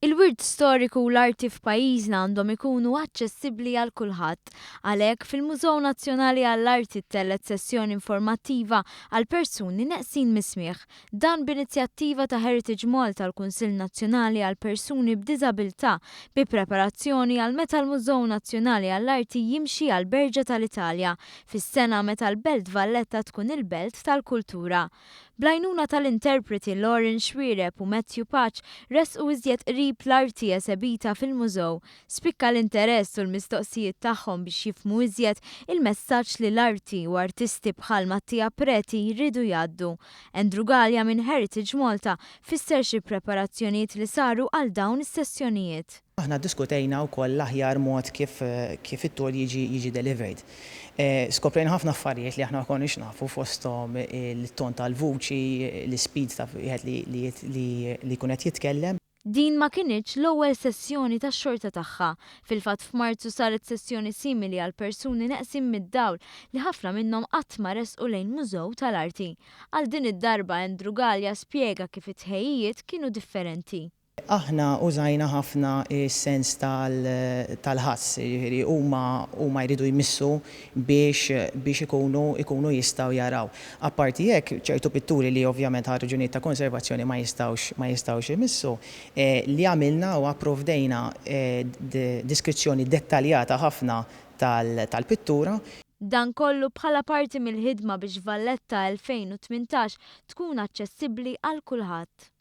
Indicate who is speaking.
Speaker 1: Il-wirt storiku u l-arti f'pajjiżna għandhom ikunu aċċessibbli għal kulħadd. Għalhekk, fil-Mużew Nazzjonali għall-Arti ttellgħet sessjoni informattiva għal persuni neqsin mis-smigħ. Dan b'inizjattiva ta' Heritage Malta l-Kunsill Nazzjonali għal Persuni b'Diżabilità bi preparazzjoni għal meta l-Mużew Nazzjonali għall-Arti jimxi għall-Berġa tal-Italja fis-sena meta l-Belt Valletta tkun il-Belt tal-Kultura. Bl-għajnuna tal-interpreti Lauren Xuereb u Matthew Pace resqu iżjed qrib l-arti esebita fil-mużew. Spikka l-interess u l-mistoqsijiet tagħhom biex jifhmu iżjed il-messaġġ li l-arti u artisti bħal Mattia Preti jridu jgħaddu. Andrew Galea minn Heritage Malta fisser xi preparazzjonijiet li saru għal dawn is-sessjonijiet.
Speaker 2: Aħna ddiskutejna wkoll l-aħjar mod kif kif it-tour jiġi jiġi delivered. Skoprejna ħafna affarijiet li aħna ma konniex nafu fosthom it-ton tal-vuċi, l-ispeed ta' wieħed li li li li jkun qed jitkellem.
Speaker 1: Din ma kinitx l-ewwel sessjoni tax-xorta tagħha. Fil-fatt f'Marzu saret sessjoni simili għal persuni neqsin mid-dawl li ħafna minnhom qatt ma resqu lejn mużew tal-arti. Għal din id-darba Andrew Galea spjega kif it-tħejjijiet kienu differenti.
Speaker 2: Aħna użajna ħafna s-sens tal-ħass, jiġifieri huma huma jridu jmissu biex biex ikunu ikunu jistgħu jaraw. Apparti hekk, ċertu pitturi li ovvjament għal raġunijiet ta' konservazzjoni ma jistgħux ma jistgħux imissu, li għamilna huwa pprovdejna diskrizzjoni dettaljata ħafna tal-pittura.
Speaker 1: Dan kollu bħala parti mill-ħidma biex Valletta 2018 tkun aċċessibbli għal kulħadd.